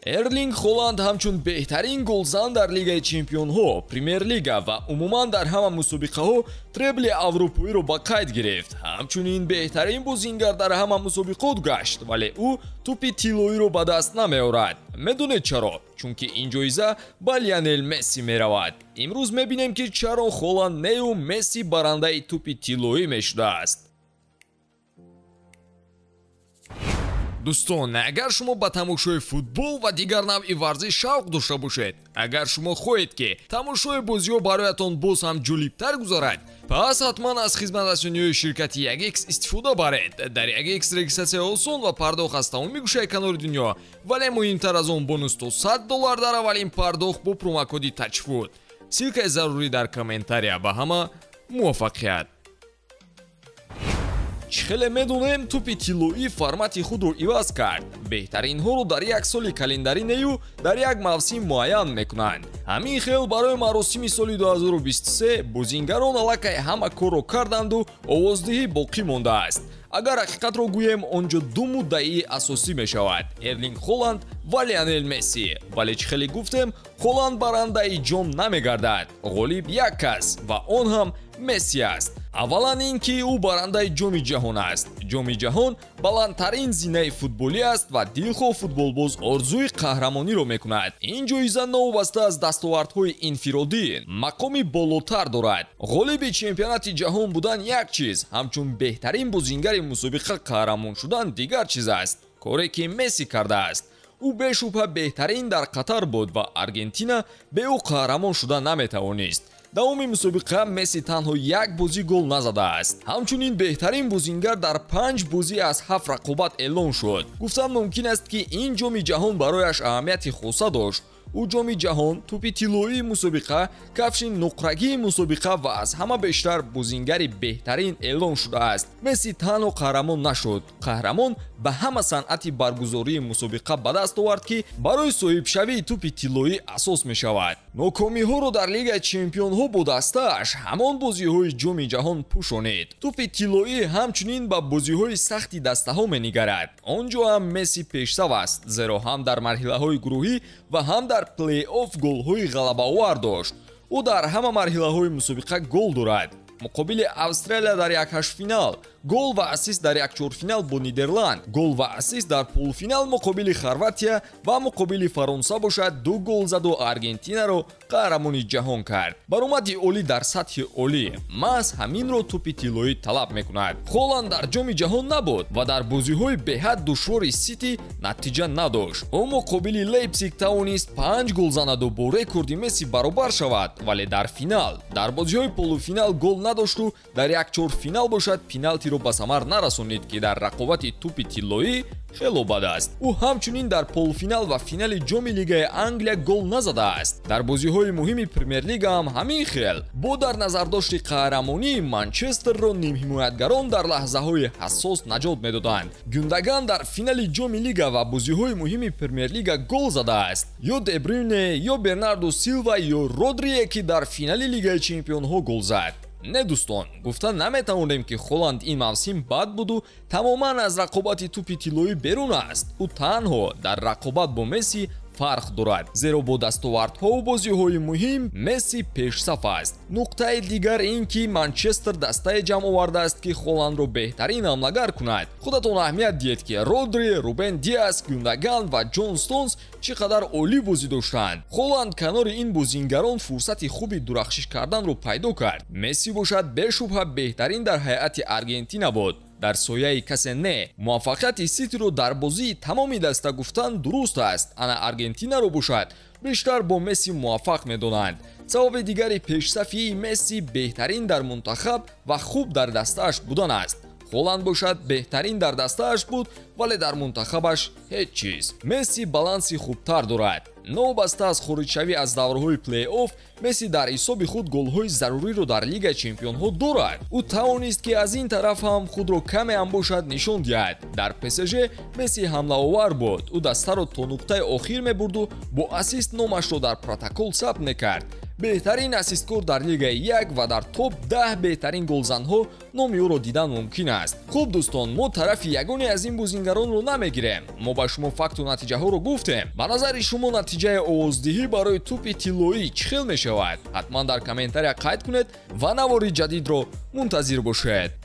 Эрлинг Холанд ҳамчун беҳтарин голзан дар Лигаи Чемпионҳо, Премер-лига ва умуман дар ҳама мусобиқаҳо требли аврупоиро ба қайд гирифт. Ҳамчунин беҳтарин бозингар дар ҳама мусобиқот гашт, вале ӯ тӯпи тиллоиро ба даст намеорад. Медонед чаро? Чунки ин ҷоиза ба Лионел Месси меравад. Имрӯз мебинем, ки чаро Холанд нею Месси барандаи тӯпи тиллоӣ мешудааст. Дӯстон, агар шумо ба тамошои футбол ва дигар навъи варзиш шавқ дошта бошед, агар шумо хоҳед, ки тамошои бозиҳо бароятон боз ҳам ҷолибтар гузарад, пас ҳатман аз хизматрасониҳои ширкати 1x истифода баред. Дар 1x регистратсия осон ва пардохт аз тамоми гӯшаи канори дунё, вале муҳимтар аз он бонус то $100 дар аввалин пардохт бо промокоди TAJFOOT. Ссылкаи зарурӣ дар комментария. Ба ҳама муваффақият! Чӣ хеле медонем, тӯпи тиллоӣ формати худро иваз кард. Беҳтаринҳоро дар як соли календарӣ нею дар як мавсим муайян мекунанд. Ҳамин хел барои маросими соли 2023 бозингарон аллакай ҳама корро карданду овоздиҳӣ боқӣ мондааст. Агар ҳақиқатро гӯем, он ҷо ду муддаии асосӣ мешавад: Эрлинг Холанд ва Лионел Месси. Вале чӣ хеле гуфтем, Холанд барандаи ҷом намегардад. Ғолиб як кас ва он ҳам Месси аст. Аввалан ин ки ӯ барандаи ҷоми ҷаҳон аст. Ҷоми ҷаҳон баландтарин зинаи футболӣ аст ва дилхоҳ футболбоз орзуи қаҳрамониро мекунад. Ин ҷоиза новобаста аз дастовардҳои инфиродӣ мақоми болотар дорад. Ғолиби чемпионати ҷаҳон будан як чиз, ҳамчун беҳтарин бозингари мусобиқа қаҳрамон шудан дигар чиз аст. Коре ки Месси кардааст. Ӯ бешубҳа беҳтарин дар Қатар буд ва Аргентина бе ӯ қаҳрамон шуда наметавонист. Давоми мусобиқа Месси танҳо як бозӣ гол назадааст. Ҳамчунин беҳтарин бозингар дар 5 бозӣ аз 7 рақобат эълон шуд. Гуфтан мумкин аст, ки ин ҷоми ҷаҳон барояш аҳамияти хоса дошт. Ӯ ҷоми ҷаҳон, тӯпи тиллоии мусобиқа, кафши нуқрагии мусобиқа ва аз ҳама бештар бозингари беҳтарин эълон шудааст. Месси танҳо қаҳрамон нашуд. Қаҳрамон ба ҳама санъати баргузории мусобиқа ба даст овард, ки барои соҳибшавии тӯпи тиллоӣ асос мешавад. Нокомиҳоро дар Лигаи Чемпионҳо бо дастааш ҳамон бозиҳои ҷоми ҷаҳон пӯшонид. Тӯпи тиллоӣ ҳамчунин ба бозиҳои сахти дастаҳо менигарад. Он ҷо ҳам Месси пешсав аст, зеро ҳам дар марҳилаҳои гурӯҳӣ ва ҳам дар плей-офф голҳои ғалабаовар дошт. Ӯ дар ҳама марҳилаҳои мусобиқа гол дорад. Муқобили Австралия дар як ҳаштфинал, гол ва ассист дар як чорфинал бо Нидерланд, гол ва ассист дар полуфинал муқобили Хорватия ва муқобили Фаронса бошад 2 гол заду Аргентинаро қаҳрамони ҷаҳон кард. Баромади олӣ дар сатҳи олӣ. Маҳз ҳаминро тӯпи тиллоӣ талаб мекунад. Холанд дар ҷоми ҷаҳон набуд ва дар бозиҳои беҳад душвори Сити натиҷа надошт. Ӯ муқобили Лейпсиг тавонист 5 гол занаду бо рекорди Месси баробар шавад, вале дар финал, дар бозиҳои полуфинал гол надошту дар як чорфинал бошад пеналтиро ба самар нарасонид, ки дар рақобати тӯпи тиллоӣ хело бад аст. Ӯ ҳамчунин дар полуфинал ва финали ҷоми Лигаи Англия гол назадааст. Дар бозиҳои муҳими Премер-лига ҳам ҳамин хел. Бо дар назардошти қаҳрамонии Манчестерро нимҳимоятгарон дар лаҳзаҳои ҳассос наҷот медоданд. Гюндаган дар финали ҷоми Лига ва бозиҳои муҳими Премер-лига гол задааст. Ё Дебрюне, ё Бернардо Силва, ё Родрие, ки дар финали Лигаи Чемпионҳо гол зад. Не дӯстон, гуфта наметавонем, ки Холанд ин мавсим бад буду тамоман аз рақобати тӯпи тиллоӣ берун аст. Ӯ танҳо дар рақобат бо Месси фарқ дорад, зеро бо дастовардҳову бозиҳои муҳим Месси пешсаф аст. Нуқтаи дигар ин ки Манчестер дастае ҷамъ овардааст, ки Холандро беҳтарин ҳамлагар кунад. Худатон аҳамият диҳед, ки Родри, Рубен Диас, Гюндаган ва Ҷон Стонс чӣ қадар олӣ бозӣ доштанд. Холанд канори ин бозингарон фурсати хуби дурахшиш карданро пайдо кард. Месси бошад бешубҳа беҳтарин дар ҳайати Аргентина буд. Дар сояи касе не. Муваффақияти Ситиро дар бозии тамоми даста гуфтан дуруст аст. Ана Аргентинаро бошад бештар бо Месси муваффақ медонанд. Сабаби дигари пешсафии Месси беҳтарин дар мунтахаб ва хуб дар дастааш будан аст. Холанд бошад беҳтарин дар дастааш буд, вале дар мунтахабаш ҳеҷ чиз. Месси баланси хубтар дорад. Новобаста аз хориҷшавӣ аз даврҳои плей-офф, Месси дар ҳисоби худ голҳои заруриро дар Лигаи Чемпионҳо дорад. Ӯ тавонист, ки аз ин тараф ҳам худро каме ҳам бошад нишон диҳад. Дар ПСЖ Месси ҳамлаовар буд. Ӯ дастаро то нуқтаи охир мебурду бо ассист номашро дар протокол сабт мекард. Беҳтарин ассисткор дар Лигаи 1 ва дар топ 10 беҳтарин голзанҳо номи ӯро дидан мумкин аст. Хуб дӯстон, мо тарафи ягоне аз ин бозингаронро намегирем. Мо ба шумо факту натиҷаҳоро гуфтем. Ба назари шумо натиҷаи овоздиҳӣ барои тӯпи тиллоӣ чӣ хел мешавад? Ҳатман дар комментария қайд кунед ва навори ҷадидро мунтазир бошед.